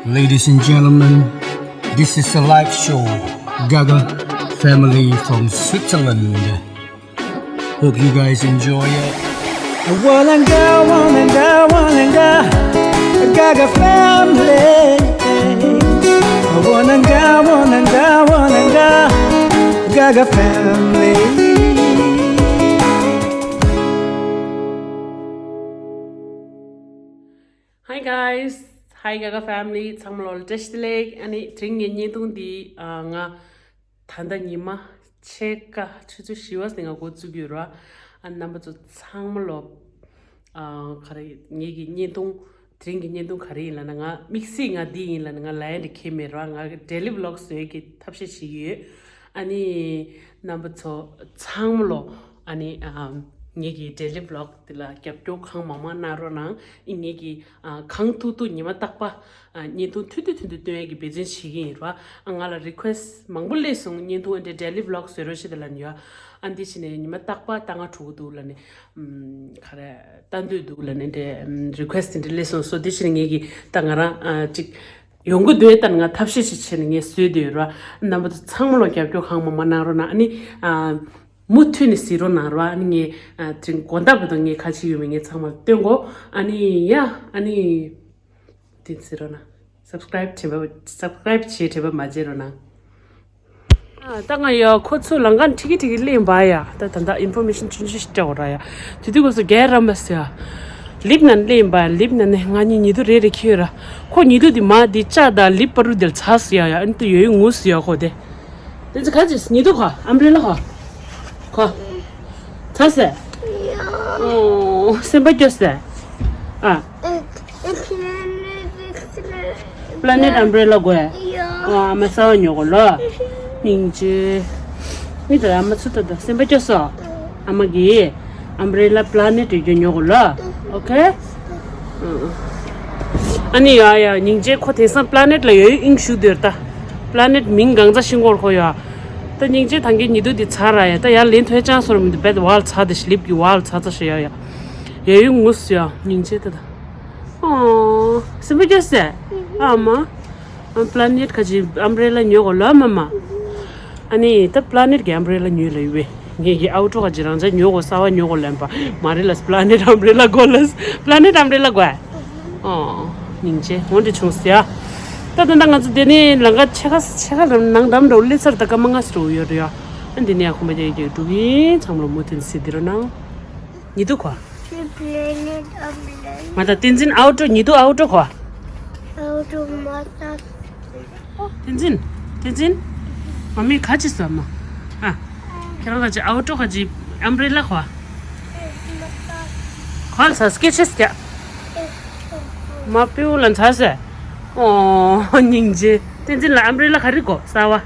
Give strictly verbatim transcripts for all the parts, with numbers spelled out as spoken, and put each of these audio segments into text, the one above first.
Ladies and gentlemen, this is a live show, Gaga family from Switzerland. Hope you guys enjoy it. Wananga, wananga, wananga, Gaga family. Wananga, wananga, wananga, Gaga family. Hi guys, hi Gaga family. ཚང་མ་ལོ་བཀྲ་ཤིས་བདེ་ལེགས། ཨ་ནི་དེ་རིང་ངའི་བརྙན་ཐུང་འདི་ཨ་ང་ད་ལྟ་ཉི་མ་ཕྱེད་ཀ་ཆུ་ཚོད་བཞི་པ་ནས་ང་འགོ་བཙུགས་ཀྱི་ཡོད་ར། ཨ་རྣམ་པ་ཚོ་ཚང་མ་ལོ་ཨ་ག་རེ་ངེད་ཀྱི་བརྙན་ཐུང་དེ་རིང་གི་བརྙན་ཐུང་ག་རེ་ཡིན་ལབ་ན། ང་དམིགས་བསལ་ང་འདི་ཡིན་ལབ་ན་ང་ལ་ཡ་འདི་ཁེལ་མེད་ར། ང་གི་daily vlog བཟོས་ཀྱི་ཐབས་ཤེས་བྱེད་ཀྱི་ཡོད། ཨ་ནི་རྣམ་པ་ཚོ་ཚང་མ་ལོ་ཨ་ནི་ཨ་ངེད་ཀྱི་daily vlog འདི་ལ་རྒྱབ་སྐྱོར་གང་མང་མང་གནང་རོགས་གནང་། ཨི་ངེད་ཀྱི་ཨ་གང་ཐུབ་ཐུབ་ཉི་མ་རྟག་པ་ཨ་བརྙན་ཐུང་ཐུང་ཐུང་ཐུང་ཐུང་སྟོན་ཡས་ཀྱི་འབད་བརྩོན་བྱེད་ཀྱི་ཡིན་ར། ཨ་ང་ལ་request མང་པོ་སླེབས་སོང་། བརྙན་ཐུང་ཨ་འདྲའི་daily vlog བཟོས་རོགས་ཞེས་དེ་ལབ་ནས་ཡོད། ཨ་འདི་བྱས་ནས་ཉི་མ་རྟག་པ་ལྟ་ང་འགྲོ་གི་འདུག་ལབ་ནས་ཨམ་ག་རེ་ལྟ་འདོད་འདུག་ལབ་ནས་འདྲའི་ཨམ་request དེ་འདྲ་སླེབས་སོང་། སོ་འདི་བྱས་ནས་ངེད་ཀྱི་ད་ང་རང་ཨ་ཅིག་ཡོང་གི་འདུག་ཨེ། ད་ང་ཐབས་ཤེས་ཤིག་བྱས་ནས་ངས་བཟོས་བསྡད་ཡོད་ར། རྣམ་པ་ཚོ་ཚང་མ་ལོ་རྒྱབ་སྐྱོར་གང་མང་མང་གནང་རོགས་གནང་། ཨ་ནི་ཨ་མུ་མཐུད་ནས་གཟིགས་རོགས་གནང་རོགས། ཨ་ནི་ངས་ཨ་དེ་དགོང་དག་བར་དུ་ངས་ག་ཅི་ཡོད་མེད་ངས་ཚང་མ་སྟོན་གོ། ཨ་ནི་ཡ་ཨ་ནི་དེ་གཟིགས་རོགས་གནང་། subscribe བྱེད་པ་subscribe བྱེད་དྲན་པ་མ་བརྗེད་རོགས་གནང་། ཨ་ད་ང་ཡ་ཁོ་ཚོ་ལང་ཀ་ཁྲིད་ཀྱི་ཁྲིད་ཀྱི་སླེབས་པ་ཡ། ད་ད་ད་information ཆུང་ཆུང་ཞིག་སྤྲད་འོ་ར་ཡ། དེ་དུས་སྐབས་སུ་རྒན་རམ་པ་ཟེར་ཡ། ལིབ་ནང་སླེབས་པ། ལིབ་ནང་ནས་ང་གཉིས་ཉི་དུ་རེ་རེ་ཁྱེར་ར། ཁོ་ཉི་དུ་དེ་མ་དེ་ལྕགས་དང་ལིབ་བར་དུ་དེར་ཚ་ཟེར་ཡ་ཡ། ཨ་ནི་ད་ཡོད་ཡོད་ངུ་ཟེར་ཡ་ཁོ་དེ། དེ་ཚོ་ག་ཅིག་ཉི་དུ་ཁོ་ཨམ་བྷི་རེ་ལ་ཁོ། ཁོ། ཚ་ཟེར། ཨོ། སེམས་པ་སྐྱོ་ཟེར། ཨ། Planet umbrella དགོས། ཨོ། ཨ་མ་གསར་པ་ཉོ་དགོས་ལོ། སྙིང་རྗེ། མི་ད་ཨ་མ་ཚུ་ད་ད་སེམས་པ་སྐྱོ་སོ། ཨ་མ་གིས་Umbrella Planet ཡོད་རྒྱུ་ཉོ་དགོས་ལ། ཨོ་ཁེ། ཨ་ནི་ཡ་ཡ་སྙིང་རྗེ་ཁོ་དེང་སང་Planet ལ་ཡོད་ཨིན་ཞུ་འདོད་ད། Planet མིང་གང་ཚ་ཤིང་སྐོར་ཁོ་ཡ། ད་སྙིང་རྗེ་ད་གིན་ཉི་དུ་འདི་ཚར་ར་ཡ། ད་ཡར་ལེན་ཐོས་ཅང་སོར་མི་འདུག་བེད་ཝལ་ཚ་དེ་ཤི་ལིབ་ཀྱི་ཝལ་ཚ་ཚ་ཤི་ཡ་ཡ། ཡ་ཡུ་ངུས་ཡ་སྙིང་རྗེ་ད་ད། ཨོ། སེམས་པ་སྐྱོ་སེ། ཨ་མ། Planet ཁ་ཅིག་Umbrella ཉོ་དགོས་ལ་མ་མ། ཨ་ནི་ད་Planet གི་Umbrella ཉོས་ལ་ཡོད་པས། ངས་ཀྱི་Outdoor ཁ་ཅིག་རང་ཅག་ཉོ་དགོས་གསར་པ་ཉོ་དགོས་ལན་པ། མ་རེད་ལ་Planet Umbrella དགོས་ལ། Planet Umbrella དགོས། ཨོ། སྙིང་རྗེ་འོ་འདྲ་བྱུང་སེ་ཡ། ད་ད་ད་ང་ཚོ་དེ་ནས་ལང་ཀ་ཕྱེད་ཀ་ཕྱེད་ཀ་ནང་འགྲམ་འགྲོ་སླེབས་ཚར། ད་སྐར་མ་ལྔ་ཙམ་འགྲོ་ཡོད་རེད་ཡ། ཨ་འདི་ནས་ཡ་ཁོམ་པ་རྒྱག་རྒྱག་འགྲོ་གི་ཡིན། ཚང་མ་ལ་མུ་མཐུད་གཟིགས་དེ་རོ་གནང་། ཉི་དུ་ཁོ། Planet Umbrella. མ་ད་བསྟན་འཛིན་Outdoor ཉི་དུ་Outdoor ཁོ། Outdoor མ་ད། བསྟན་འཛིན། བསྟན་འཛིན། མ་མི་ཁ་ཅིག་ཟ་མ། ཨ། ཁྱེད་རང་ཁ་ཅིག་Outdoor ཁ་ཅིག་Umbrella ཁོ། ཁོ་ལ་ཟ་Skechers རྒྱག་མ་པིའུ་ལ་ཚ་ཟེར། ཨོ་སྙིང་རྗེ། བསྟན་འཛིན་ལ་Umbrella ག་རེ་དགོས་གསར་པ།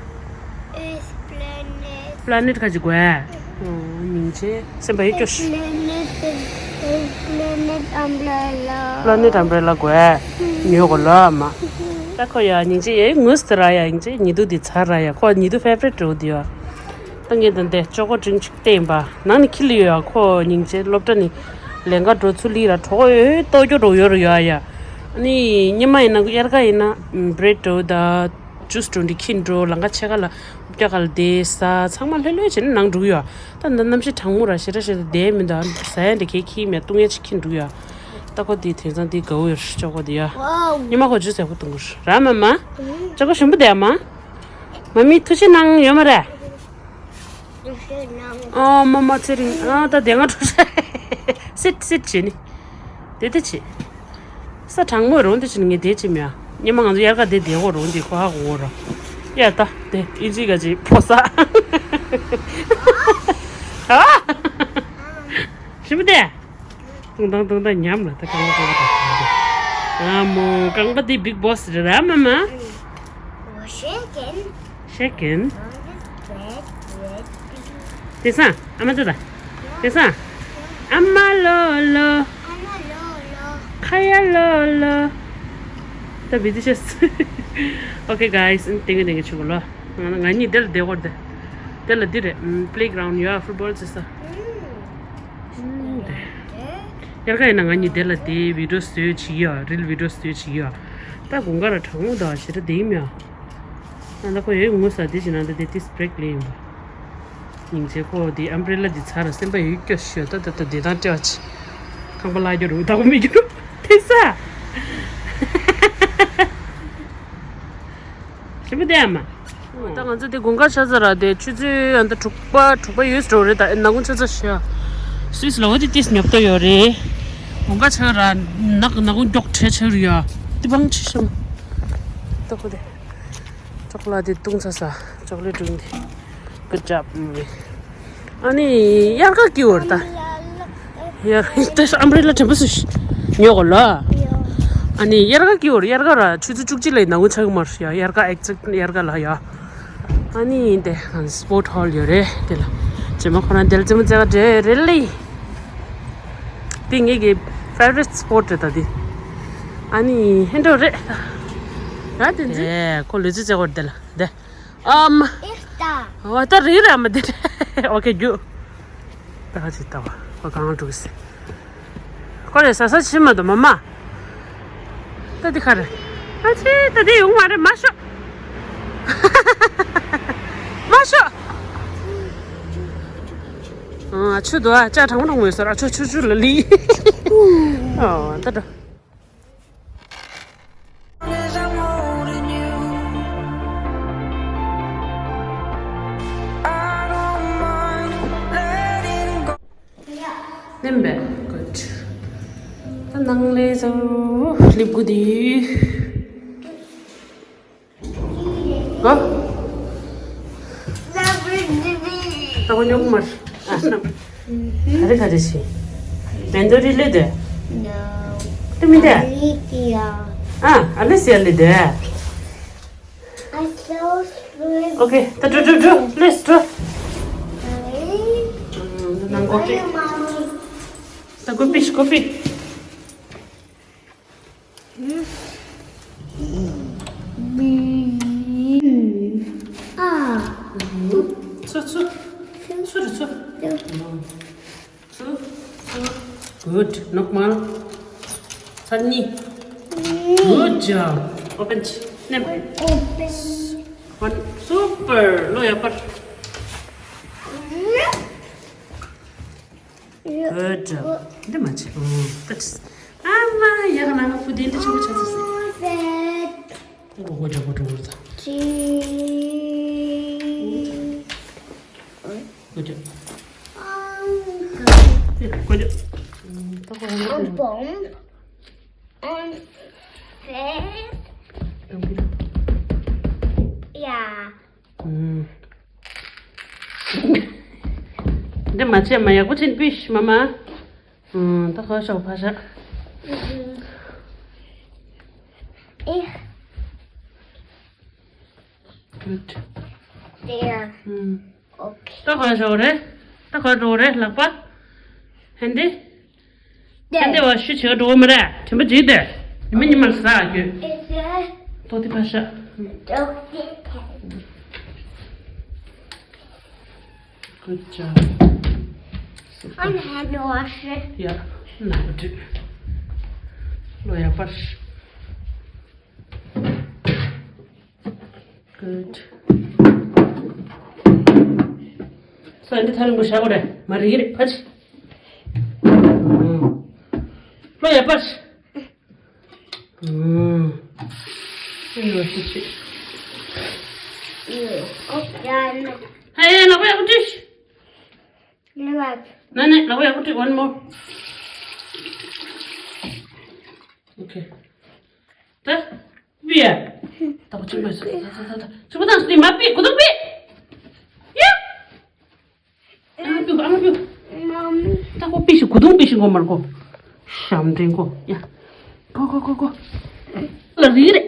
Planet ཁ་ཅིག་དགོས། ཨོ་སྙིང་རྗེ། སེམས་པ་ཡི་སྐྱོ་ཤི། Planet Umbrella. Planet Umbrella དགོས། ཉོ་དགོས་ལ་མ། ད་ཁོ་ཡ་སྙིང་རྗེ་ཡ་ངུས་ཏེ་ར་ཡ་སྙིང་རྗེ་ཉི་དུ་འདི་ཚར་ར་ཡ། ཁོ་ཉི་དུ་favorite འགྲོ་འདི་ཡ། ད་ངས་ད་འདི་ཅོ་ཀོ་ཌི་རིང་ཅིག་བསྟན་པ་ནང་ནས་ཁྱི་ལི་ཡོད་ཡ། ཁོ་སྙིང་རྗེ་སློབ་གྲྭ་ནས་ལེན་ག་འགྲོ་ཚུར་ལི་ར་གྲོགས་ཡོད་ལྟོ་སྐྱོ་འགྲོ་ཡོད་ར་ཡོད་ཡ། ཨ་ནི་ཉི་མ་ཡིན་ན་དབྱར་ཁ་ཡིན་ན་bread འགྲོ་ད། ཇུས་འགྲོ་འདི་ཁྱི་འགྲོ་ལང་ཀ་ཕྱེད་ཀ་ལ་རྐུབ་བཀྱག་ག་ལ་བསྡད་ས་ཚང་མ་ལྷོད་ལྷོད་བྱས་ནས་ནང་འགྲོ་གི་ཡོད། ད་ད་གནམ་གཤིས་གྲང་མོ་ར་ཞེ་དྲག་ཞེ་དྲག་བསྡད་མི་འདུག་ཟ་ཡ་འདི་གས་ཁྱི་མེད་བཏུང་ཡ་ཅིག་ཁྱི་འགྲོ་གི་ཡོད། ད་ཁོ་འདི་དེང་སང་འདི་དགའ་བོ་ཡོད་ཅོ་ཀོ་འདི་ཡ། ཉི་མ་ཁོ་ཇུས་ཡག་པོ་བཏུང་གི་ར་མ་མ། ཅོ་ཀོ་ཞིམ་པོ་བསྡད་མ། མ་མི་ཐུགས་རྗེ་གནང་ཡོད་མ་རེད། ཨ་མ་མ་ཚེ་རིང་ཨ་ད་དེ་སྔ་འགྲོ་ཤག་སིད་སིད་བྱས་ནི། དེ་དེ་བྱེད། ས་གྲང་མོ་རུང་དེ་བྱེད་ནི་ངས་དེ་བྱེད་མི་ཡ། ཉི་མ་ང་ཚོ་དབྱར་ཁ་དེ་བསྡད་གོ་རུང་དེ་ཁོ་ཧ་གོ་གོ་ར། ཡ་ད་དེ་ཨིན་ཇི་ག་ཅིག་ཕོ་ས། ཨ། ཞིམ་པོ་དེ། ཏུང་ཏང་ཏུང་ཏང་ཉམས་ལ་ད་རྐང་པ་རྐང་པ་དང་། ཨ་མོ་རྐང་པ་དེ་big boss རེད་ར་མ་མ། Shaken. Shaken. དེང་སང་ཨ་མ་ད་ད། དེང་སང་ཨ་མ་ལོ་ལོ། ཁ་ཡ་ལོ་ལོ། ད་བི་དི་ཤེས། Okay guys, ཏེང་གེ་ཏེང་གེ་ཆུ་གོ་ལོ། ང་གཉིས་དེ་ལ་བསྡད་གོ་དེ། དེ་ལ་འདི་རེད། playground ཡོད་football རྩེ་ས། དེ། དབྱར་ཁ་ཡིན་ན་ང་གཉིས་དེ་ལ་དེ་video བཟོས་བྱེད་ཀྱི་ཡོད། reel video བཟོས་བྱེད་ཀྱི་ཡོད། ད་དགུན་ཁ་ར་གྲང་མོ་ད་ཞེ་དྲག་དེ་ཡིན་མ། ད་ད་ཁོ་ཡོད་ངོ་ས་དེ་ཞིག་ན་ད་དེ་ཏིས་བྲེག་ལེ་ཡིན་པ། སྙིང་རྗེ་ཁོ་དེ་ཨམ་བྷི་རེ་ལ་དེ་ཚར་ར་སེམས་པ་ཡོད་སྐྱོ་ཤོད་ད་ད་ད་དེ་དང་སྤྲད་པ་ཆེ། ཁང་པ་ལ་རྒྱུ་རུ་ད་གོ་མི་རྒྱུ་རུ་དེ་ས། ཞིམ་པོ་དེ་ཨ་མ། ད་ང་ཚོ་དེ་དགུན་ཁ་ཆ་ཚ་ར་དེ་ཆུ་ཚོད་ཨ་ད་དྲུག་པ་དྲུག་པ་ཡོད་འགྲོ་རེད། ད་ནག་ཁུང་ཆ་ཚ་ཤ། སུད་སི་ལ་འོ་དེ་ཏིས་ཉོབ་ཏོ་ཡོད་རེད། དགུན་ཁ་ཆ་ར་ནག་ནག་ཁུང་མགྱོགས་ཁྲལ་ཆ་རུ་ཡ། དེ་བང་ཆི་ཤམ། ཏོ་ཁོ་དེ། ཅོག་ལ་དེ་བཏུང་ཚ་ས། ཅོག་ལེ་བཏུང་དེ། Good job, mommy. ཨ་ནི་དབྱར་ཁ་སྐྱིད་པོ་རེད་ད། དབྱར་ཁ་ཨམ་བྷི་རེ་ལ་དྲན་པ་སུ་ཉོ་གོ་ལ། ཨ་ནི་དབྱར་ཁ་སྐྱིད་པོ་རེད། དབྱར་ཁ་ར་ཆུ་ཚོད་བཅུ་གཅིག་ལ་ནག་ཁུང་ཆགས་ཀྱི་མ་རེད་ཡ། དབྱར་ཁ་exact དབྱར་ཁ་ལ་ཡ། ཨ་ནི་དེ་སྤོར་ཊི་ཧོལ་ཡོད་རེད་དེ་ལ། རྗེས་མ་ཁོ་རང་དེ་ལ་རྩེད་མོ་རྩེ་ག་འགྲོ་རེད་ལེ། དེ་ངེད་ཀྱི་favorite sport རེད་ད་དེ། ཨ་ནི་ཧན་འགྲོ་རེད། ཡ་དེ་འཛིན། ཨེ་ཁོ་ལུས་རྩལ་རྩེ་ག་འགྲོ་དེ་ལ་དེ། ཨམ། ཨེ་ད། ཨོ་ད་རིག་ར་མ་དེ། ཨོ་ཁེ་རྒྱུ། ད་ག་ཅིག་ལྟ་བ། ཁོ་གང་འགྲོ་གི་སི། ཁོ་རེ་ས་ས་ཕྱིན་མ་དོ་མ་མ། ད་འདི་ག་རེ། ཨ་ཙི་ད་འདི་ཡོང་མ་རེད་མ་ཤོག་མ་ཤོག་ཨ་ཆུ་དོ་ཨ་ཅག་གྲང་མོ་གྲང་མོ་ཡོད་ས་ར་ཆུ་ཆུ་ཆུ་ལ་ལི། ཨོ་ད་འགྲོ། ནེམ་བེ་གུད། ད་ནང་ལས་ཟོ་ལིབ་གུ་དི། གོ། ད་གོ་ཉོག་མར། ཨ་ནམ། ག་རེ་ག་རེ་ཤི། མེན་དོ་རི་ལེ་དེ། དེ་མི་དེ། ཨ་ཨ་ལེ་སི་ཡ་ལེ་དེ། Okay, ད་འགྲོ་འགྲོ་འགྲོ། Let's go. ནང་གོ་པི། ད་གོ་པི་ཤི་གོ་པི། ཚུ་ཚུ། ཚུ་རུ་ཚུ། ཚུ། ཚུ། Good. ནོག་མལ། ཚར་གཉིས། Good job. Open ཆི། ནེམ། One. Super. ལོ་ཡག་པར། Good job. འདི་མ་ཆི། ཨོ་ད་ཆི། ཨ་མ་ཡག་ན་ང་ཕུ་དེ་འདི་ཆི་གོ་ཆ་ཚི་སི། ཨོ་གོ་ཇ་གོ་ཏྲོ་ཏྲོ། Good job. Good job. ཨོ་ད་གོ་ཧ་གོ། On face. Yeah. འདི་མ་བྱས་མ་ཡག་པོ་ཕྱིན་པིཤ་མ་མ། ད་ཁོ་ཤོག་ཕ་ཤ། Good. There. Okay. ད་ཁོ་ཤོག་རེད། ད་ཁོ་འགྲོ་རེད་ལག་པ། ཧན་དེ། ཧན་དེ་བ་ཤུ་ཆེ་འགྲོ་མ་རེད། དྲན་པ་བརྗེད་དེ། ཉི་མ་ཉི་མར་ཟ་རྒྱུ། ཏོ་དེ་ཕ་ཤ། Good job. Super. I'm hand wash. Yeah. ན་འགྲུ། ལོ་ཡག་པར། Good. སོ་འདི་ཐ་རིང་པོ་བཞག་གོ་རེད་མ་རིག་རེད་ཕ་ཆི། ལོ་ཡག་པར། ཧེ་ལག་པ་ཡག་པོ་བཀྲུས། ན་ནས་ལག་པ་ཡག་པོ་བཀྲུས། One more. Okay. ད། བི་ཡ། ད་གོ་ཆུང་པོ་ཟེར། ད་ད་ད་ད། ཆུང་པོ་དང་སྟེ་མ་པི་གུ་དུ་པི། ཡ། ཨ་མ་པི་ཨ་མ་པི། ད་གོ་པི་ཤི་གུ་དུང་པི་ཤི་གོ་མར་གོ། ཤམ་དྲན་གོ་ཡ། གོ་གོ་གོ་གོ། ལ་རི་རེད།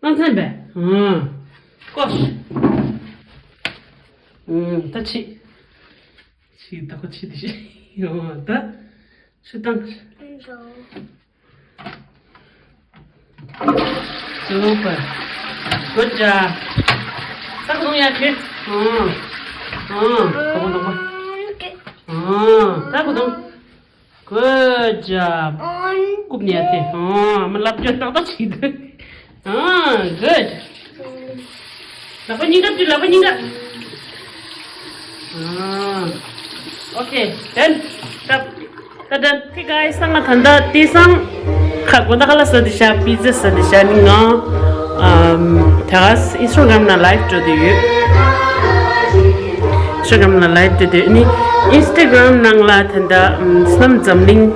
ནང་ཚན་པས། ཨང་། ཀོ་ཤ། ཨང་། ད་ཕྱི། ཕྱི་ད་ཁོ་ཕྱི་དེ་ཤི། ཡོ་ད། ཤི་དང་། Super. Good job. ད་གོ་དོང་ཡ་ཁེ། ཨང་། ཨང་། གོ་དོང་གོ། ཨང་། ད་གོ་དོང་། Good job. རྐུབ་ནས་ཡ་ཁེ། ཨང་། མ་ལབ་རྒྱུ་ཏག་ཏག་བྱེད་འདུག་ཨང་། Good. ལག་པ་གཉིས་ཀ་བཏུད། ལག་པ་གཉིས་ཀ། ཨང་། Okay, done. Stop. ད་done. Hey guys, ད་ང་ད་ལྟ་དེང་སང་ཁ་དགོང་དག་ཁ་ལག་ཟ་བསྡད་ཤག་པི་ཛ་ཟ་བསྡད་ཤག་ཨ་ནི་ང་ཨམ་ད་ག་ཨིན་སི་ཊ་གྷ་རམ་ནང་ལའེབ་འགྲོ་བསྡད་ཡོད། ཨིན་སི་ཊ་གྷ་རམ་ནང་ལའེབ་འགྲོ་བསྡད་ཡོད། ཨ་ནི་ཨིན་སི་ཊ་གྷ་རམ་ནང་ལ་ད་ལྟ་ཨམ་བསོད་ནམས་འཛམ་གླིང་།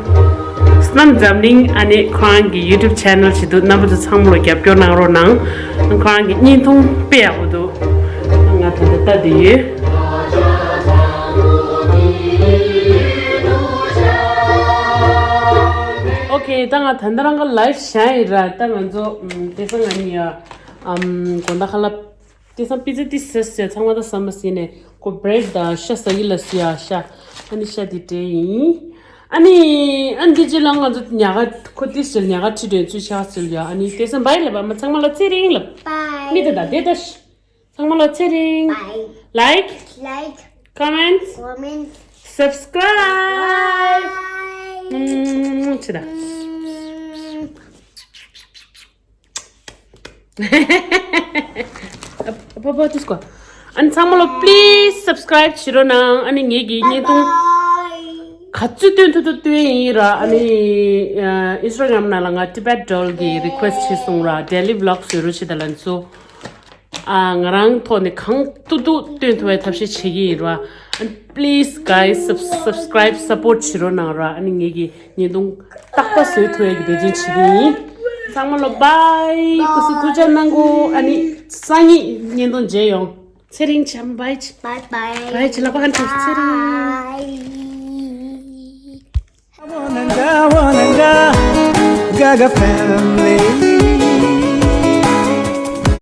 བསོད་ནམས་འཛམ་གླིང་། ཨ་ནི་ཁོ་རང་གི་ཡུ་ཊུབ་ཆེ་ནལ་ཞིག་འདུག་རྣམ་པ་ཚོ་ཚང་མ་ལ་རྒྱབ་སྐྱོར་གནང་རོགས་གནང་། ཁོ་རང་གི་བརྙན་ཐུང་དཔེ་ཡག་པོ་འདུག་ང་ད་ལྟ་ལྟ་བསྡད་ཡོད། ཨོ་ཁེ། ད་ང་ད་ལྟ་རང་ག་ལའེབ་བཞག་ཡིན་ར། ད་ང་ཚོ་ཨམ་དེང་སང་ང་གཉིས་ཡ་ཨམ་དགོང་དག་ཁ་ལག་དེང་སང་པི་ཛ་དེ་ཟས་ཟས་ཚང་མ་ད་ཟ་མ་ཟིན་ནས་ཁོ་བྷི་རེཌ་དང་ཤ་ཟ་གི་ལ་ཟེར་ཡ་ཤ། ཨ་ནི་ཤ་དེ་སྤྲད་ཡིན། ཨ་ནི་ཨ་ནི་དེ་རྗེས་ལ་ང་ཚོ་ཉལ་ཁ་ཁོ་དེ་ཟས་ཉལ་ཁ་ཁྲིད་དོན་ཚུལ་ཤ་ཟེར་ཡ། ཨ་ནི་དེང་སང་བྷའི་ལབ་པ་མ། ཚང་མ་ལ་ཚེ་རིང་ལབ། Bye. མི་དེ་ད་དེ་ད་ཤ། ཚང་མ་ལ་ཚེ་རིང་། Bye. Like, like, comment, comment, subscribe. Bye. ཨུམ། ཆེ་ད། ཨུམ། པ་པ་ཏུ་སྐོ། ཨ་ནི་ཚང་མ་ལ་please subscribe བྱེད་རོགས་གནང་། ཨ་ནི་ངེད་ཀྱི་བརྙན་ཐུང་ག་ཚོད་སྟོན་ཐུབ་ཐུབ་སྟོན་ཡིན་ར། ཨ་ནི་ཨིན་སི་ཊ་གྷ་རམ་ནང་ལ་ང་Tibet Doll གི་རི་ཀུ་ཨེ་སི་ཊི་བྱས་སོང་ར། daily vlog བཟོ་རོགས་བྱེད་ད་ལན་ཚོ། ཨ་ང་རང་ཐོག་ནས་གང་ཐུབ་ཐུབ་སྟོན་ཐུབ་པའི་ཐབས་ཤེས་བྱེད་ཀྱི་ཡིན་ར། And please guys, sub- subscribe, support བྱེད་རོགས་གནང་ར། ཨ་ནི་ངེད་ཀྱི་བརྙན་ཐུང་རྟག་པ་བཟོ་ཐུབ་ཡ་གི་འབད་བརྩོན་བྱེད་ཀྱི་ཡིན། ཚང་མ་ལ་bye. སྐུ་གཟུགས་ཐུགས་ཅག་གནང་གོ། ཨ་ནི་སང་ཉིན་བརྙན་ཐུང་མཇལ་ཡོང་། ཚེ་རིང་ཆམ་བྷའི་ཆི། Bye bye. བྷའི་ཆི། ལག་པ་ཧན་ཆི། ཚེ་རིང་། Bye. Wananga, wananga, Gaga family.